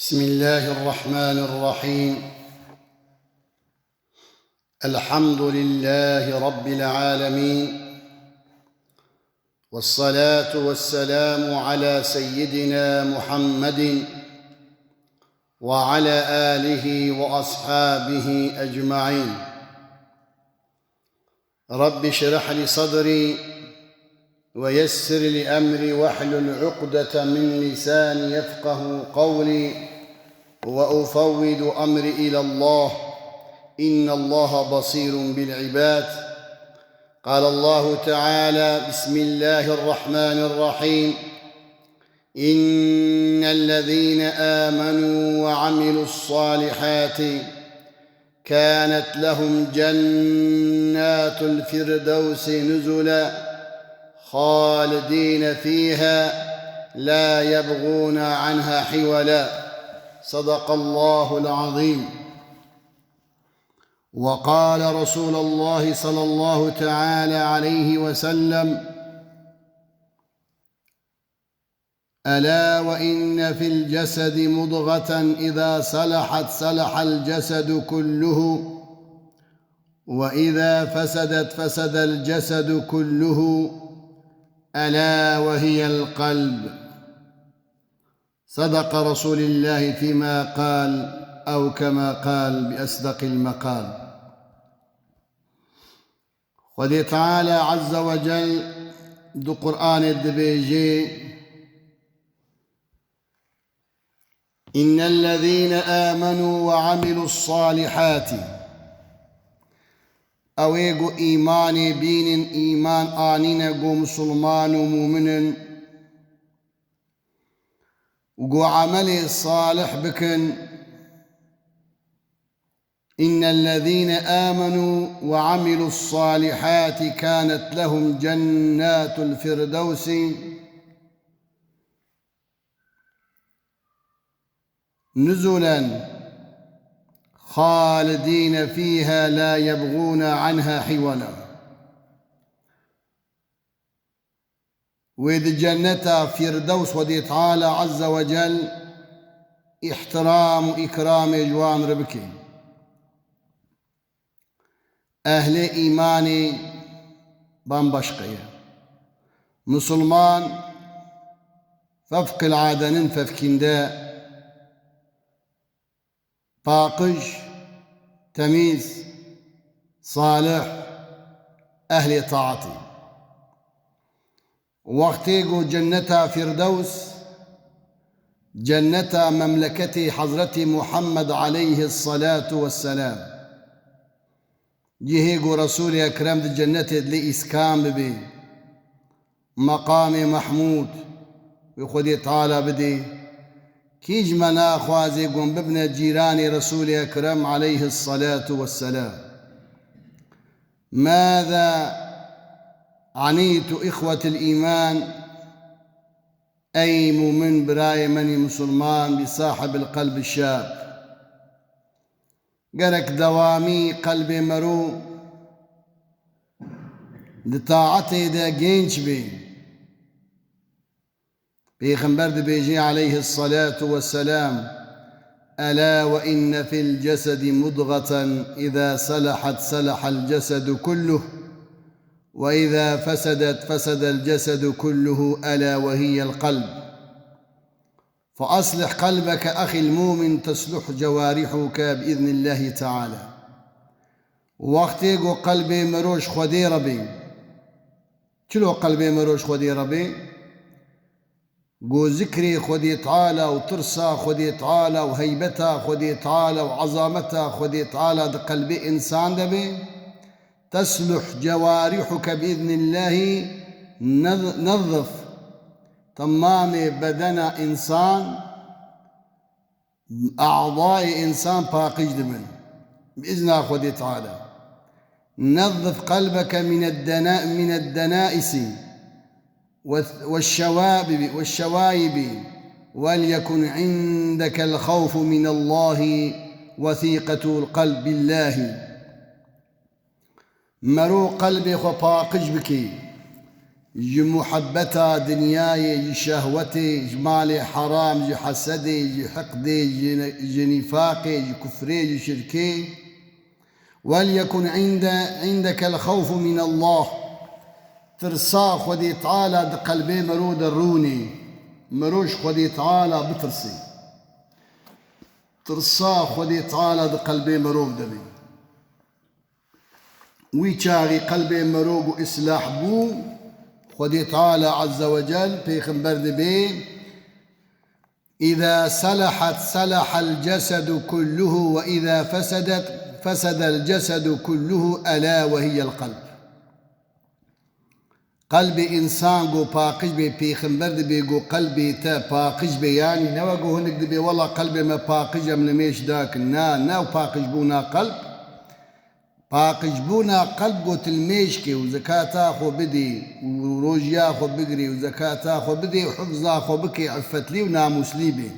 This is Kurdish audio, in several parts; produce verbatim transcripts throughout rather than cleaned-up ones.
بسم الله الرحمن الرحيم. الحمد لله رب العالمين. والصلاة والسلام على سيدنا محمد وعلى آله وأصحابه أجمعين. رب اشرح لي صدري ويسر لي أمري واحلل عقدة من لساني يفقه قولي وأفوض أمري إلى الله إن الله بصير بالعباد. قال الله تعالى: بسم الله الرحمن الرحيم. إن الذين آمنوا وعملوا الصالحات كانت لهم جنات الفردوس نزلا خالدين فيها لا يبغون عنها حولا. صدق الله العظيم. وقال رسول الله صلى الله تعالى عليه وسلم: ألا وإن في الجسد مضغة إذا صلحت صلح الجسد كله وإذا فسدت فسد الجسد كله ألا وهي القلب. صدق رسول الله فيما قال أو كما قال بأصدق المقال. Xwedê Teala Azze ve Cel di Qur'anê dibêje: إن الذين آمنوا وعملوا الصالحات. Ew ê ku îmanê bînin, îman anîne ku musulman û mûmin in, û ku emelê salih bikin. إن الذين آمنوا وعملوا الصالحات كانت لهم جنات الفردوس نزلا خالدين فيها لا يبغون عنها حولا. Wê di cenneta Fîrdews Xwedê Teala Azze ve Cel îhtiram û îkramê ji wan re bike. Ehlê îmanê bambaşqe ye. Musulman fevqilade nin fevkînde, paqij, temîz, salih, ehlê taatî. Wextê ku cenneta Fîrdews, cenneta memleketê Hezretî Muhammed aleyhisselatu vesselam, cihê ku Resûlê Ekrem di cennetê dilê îskan bibê, meqamê Mehmûd wê Xwedê Teala bidê. Kî ji me naxwaze ku em bibine cîranê Resûlê Ekrem aleyhisselatu vesselam? ماذا عنيت إخوة الإيمان؟ Ey mûmin, birayê menî musulman, bi sahibil qelbi şab. Gerek dewamî qelbê mero di taetê de genç bê. Pêxember dibêje aleyhisselatu vesselam: ألا وإن في الجسد مضغة إذا صلحت صلح الجسد كله وإذا فسدت فسد الجسد كله ألا وهي القلب. فأصلح قلبك أخي المؤمن تصلح جوارحك بإذن الله تعالى. Wextê ku qelbê mero ji Xwedê re bê. Çilo qelbê mero ji Xwedê re bê? Ku zikrê Xwedê Teala û tirsa Xwedê Teala û heybeta Xwedê Teala û ezameta Xwedê Teala di qelbê însan de bê, تصلح جوارحك بإذن الله نظ-، نظف. Temamê bedena însan, e'dayê însan paqij dibin. Bi izna Xwedê Teala. نظف قلبك من الدنا-، من الدنائس والث-، والشوابب، والشوايب، وليكن عندك الخوف من الله وثيقة القلب بالله. Mero qelbê xwe paqij bike. Ji muhebbeta dinyayê, ji şehwetê, ji malê heram, ji hesedê, ji hiqdê, ji, ji nîfaqê, ji kufrê, ji şirkê. Wel yekun inde, indeke el-xewfu min Allah. Tirsa Xwedê Teala di qelbê mero de rûnê. Mero ji Xwedê Teala bitirsê. Tirsa Xwedê Teala di qelbê merov de bê. Wî çaxî qelbê mero ku islah bû, Xwedê Teala Azze ve Cel pêxember dibê, "Îza selehet selehel cesedu kulluhu ve îza fesedet fesedel cesedu kulluhu ela ve hiyel kalb." Qelbê însan ku paqij bê, pêxember dibê ku qelbê te paqij bê, yanî ne wek ku hinek dibê, "Wela qelbê me paqij e, em li mêj dakin." Na, ne ew paqijbûna qelb. Paqijbûna qelb ku tu li mêj kê û zekata xwe bidê û rojiya xwe bigirê û zekata xwe bidê û hifza xwe bikê, îffetlî û namûslî bê.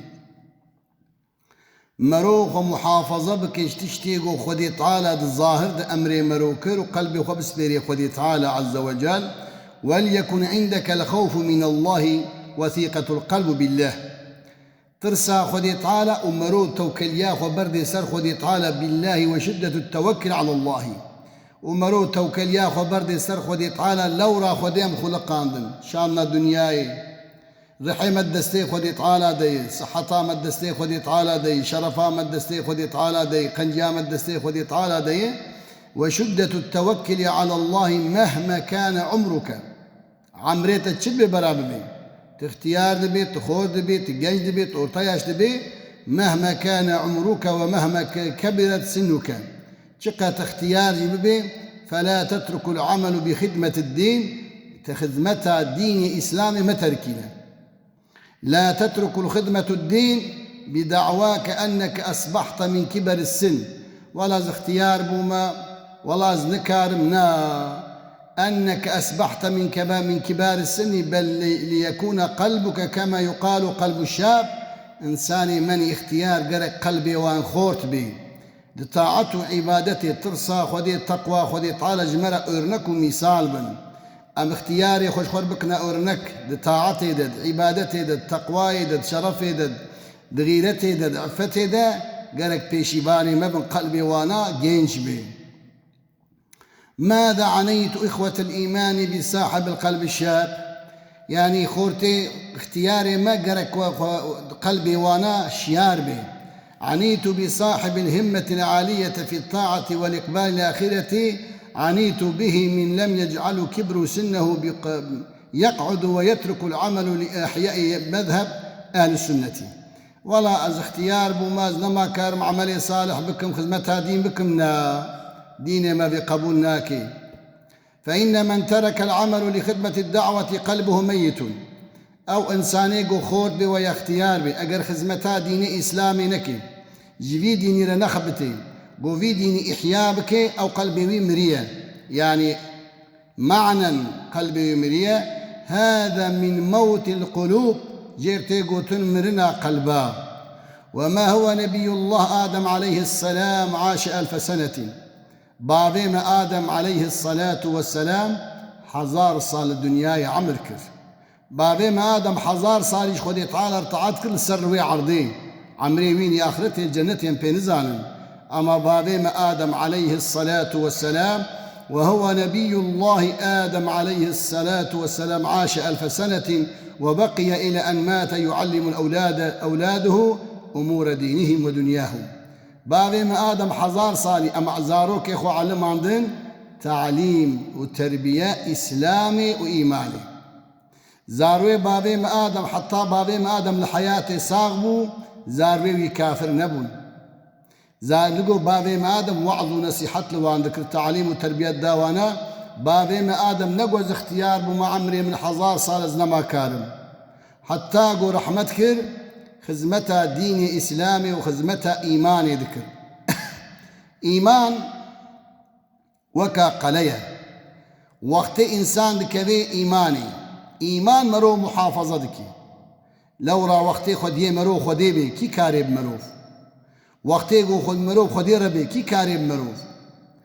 Mero xwe muhafaza bike ji tiştê ku Xwedê Teala di zahir de emrê mero kir û qelbê xwe bispêrê Xwedê Teala Azze ve Cel. "Wel yekun indeke el-xewfu min Allahi ve sîqetul kalbu billah." Tirsa Xwedê Teala û mero tewkeliya xwe berdê ser Xwedê Teala, billahî, ve şiddetu tewekkil ala Allahî. Û mero tewkeliya xwe berdê ser Xwedê Teala, lewra Xwedê em xuliqandin, şanna dinyayê. Rihê me di destê Xwedê Teala de ye, siheta me di destê Xwedê Teala de ye, şerefa me di destê Xwedê Teala de ye, qenciya me di destê Xwedê Teala de ye. Ve şiddetu tewekkili ala Allahî mehme kane umruke. Emrê te çi dibe bera bibe. Tu ixtiyar dibî, tu xort dibî, tu genc dibî, tu orta yaş dibî. Mehme kane umruke ve mehme ke-, kebiret sinnuke. Çiqet ixtiyar jî bibê, fela tetrukul amelu bi xidmetid din, te xizmeta dînê Îslamê me terkîne. La tetrukul xidmetud din bi da'wa ke enneke esbahte min kiberis sin. Wela ez ixtiyar bûme, wela ez nikarim, na. Enneke esbahte min keba-, min kibaris sinni, bel li, liyekune qalbuke kema yuqalu qalbu şab. Însanê menî ixtiyar gerek qelbê wan xort bê. Di taet û îbadetê, tirsa Xwedê, teqwa Xwedê Teala ji me re örnek û mîsal bin. Em ixtiyarê xwe ji xwe re bikine örnek, di taetê de, di îbadetê de, di teqwayê de, di şerefê de, di xîretê de, di îffetê de, gerek pêşîvanê me bin, qelbê wana gênc bê. Mâzâ aneytu îxwetel îmanî bi sahibel qelbi şab? Yanî xortê, ixtiyarê me gerek we xwe qelbê wana şiyar bê. Anîtu bi sahibil himmetil aliyete fit taati vel iqbalil ahireti, anîtu bihi min lem yec'alu kibru sinnehu bi q-, yeq'udu ve yetrukul amelu li ihyai mezheb ehli sünneti. Wela ez ixtiyar bûm, ez nema karim emelê salih bikim, xizmeta dîn bikim, na. Dînê me vê qebûl nake. Fe inne men terekel amelu li xidmeti da'weti qelbuhu meyitun. Ew însanê ku xort bê ve ya ixtiyar bê, eger xizmeta dînê Îslamê neke, ji vî dînî re nexebitê, ku vî dînî îhya bike, ew qelbê wî miriye. Yanî manen qelbê wî miriye. Hâze min mewtil qulûb, jêr tê gotin mirina qelba. Ve ma huve nebiyullah Adem aleyhisselam aşe elfe senetin. Bavê me Adem aleyhisselatu vesselam hezar sal li dinyayê emir kir. Bavê me Adem hezar salî ji Xwedê Teala re taet kir li ser rûyê erdê. Emrê wî yên axiretê, cennetê em pê nizanin. Ama bavê me Adem aleyhisselatu vesselam, ve huve nebiyullahi Adem aleyhisselatu vesselam aşe elfe senetin ve beqiye ile en mate yuallimul evlade, evladuhu umure dinihim ve dunyahum. Bavê me Adem hezar salî, em zarokê xwe elimandin, talîm û terbiye Îslamê û îmanê. Zarwê bavê me Adem, heta bavê me Adem li heyatê sax bû, zarwê wî kafir nebûn. Za-, li go bavê me Adem we'z û nesîhet li wan dikir, talîm û terbiyet da wana. Bavê me Adem ne go ez ixtiyar bûme, emrê min hezar sal, ez nema karim. Heta go rehmet kir, xizmeta dînê Îslamê û xizmeta îmanê dikir. Îman weka qele ye. Wextê însan dikeve îmanê, îman merov muhafaza dike. Lewra wextê xwediyê merov xwedê bê, kî karê bi merov? Wextê ku xwe merov xwedê re bê, kî karê bi merov?